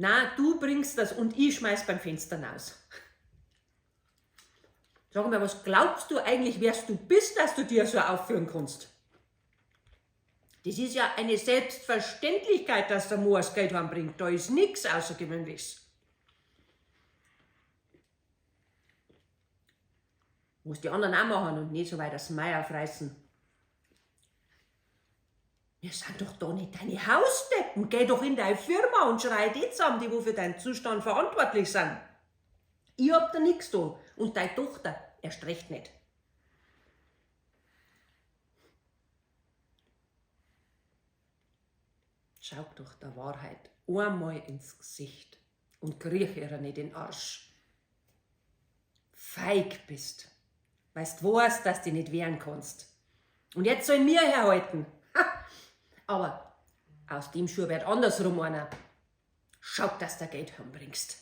Na, du bringst das und ich schmeiß beim Fenster raus. Sag mal, was glaubst du eigentlich, wer du bist, dass du dir so aufführen kannst? Das ist ja eine Selbstverständlichkeit, dass der Mo das Geld heimbringt. Da ist nichts Außergewöhnliches. Was die anderen auch machen und nicht so weit das Meier fressen. Wir sind doch da nicht deine Hausdeppen. Geh doch in deine Firma und schrei die zusammen, die wo für deinen Zustand verantwortlich sind. Ich hab da nix da und deine Tochter erst recht nicht. Schau doch der Wahrheit einmal ins Gesicht und kriech ihr nicht den Arsch. Feig bist, weil's weißt, dass du dich nicht wehren kannst. Und jetzt sollen wir herhalten. Ha! Aber aus dem Schuh wird andersrum einer. Schau, dass du Geld heimbringst.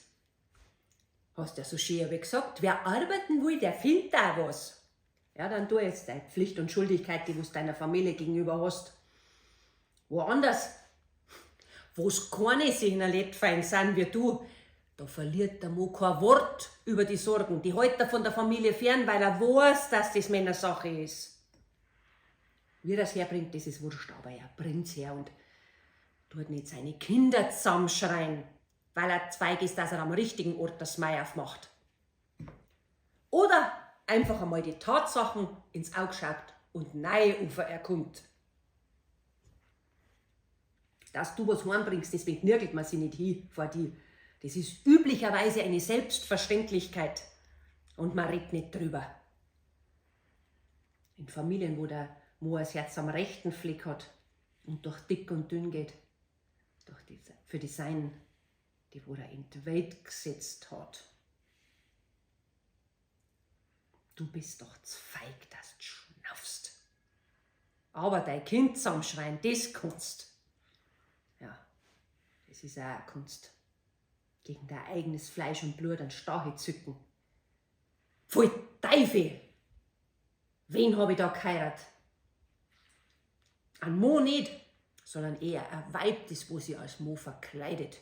Hast ja so schön wie gesagt, wer arbeiten will, der findet da was. Ja, dann tu jetzt deine Pflicht und Schuldigkeit, die du deiner Familie gegenüber hast. Woanders, wo's keine sich erlebt fein sind wie du, da verliert der Mo kein Wort über die Sorgen. Die hält er von der Familie fern, weil er weiß, dass das Männersache ist. Wie er das herbringt, das ist wurscht, aber er bringt's her und tut nicht seine Kinder zusammenschreien, weil er zweig ist, dass er am richtigen Ort das Mai aufmacht. Oder einfach einmal die Tatsachen ins Auge schaut und neue Ufer erkundet. Dass du was heimbringst, deswegen nirgelt man sich nicht hin vor die. Das ist üblicherweise eine Selbstverständlichkeit und man redet nicht drüber. In Familien, wo der Mo das Herz am rechten Fleck hat und durch dick und dünn geht, durch die, für die Seinen, die wo er in die Welt gesetzt hat. Du bist doch zu feig, dass du schnaufst. Aber dein Kind zusammenschreien, das kannst. Ja, das ist auch eine Kunst. Gegen dein eigenes Fleisch und Blut einen Stachel zücken. Pfui Teufel! Wen hab ich da geheiratet? Ein Mo nicht, sondern eher ein Weib, das wo sie als Mo verkleidet.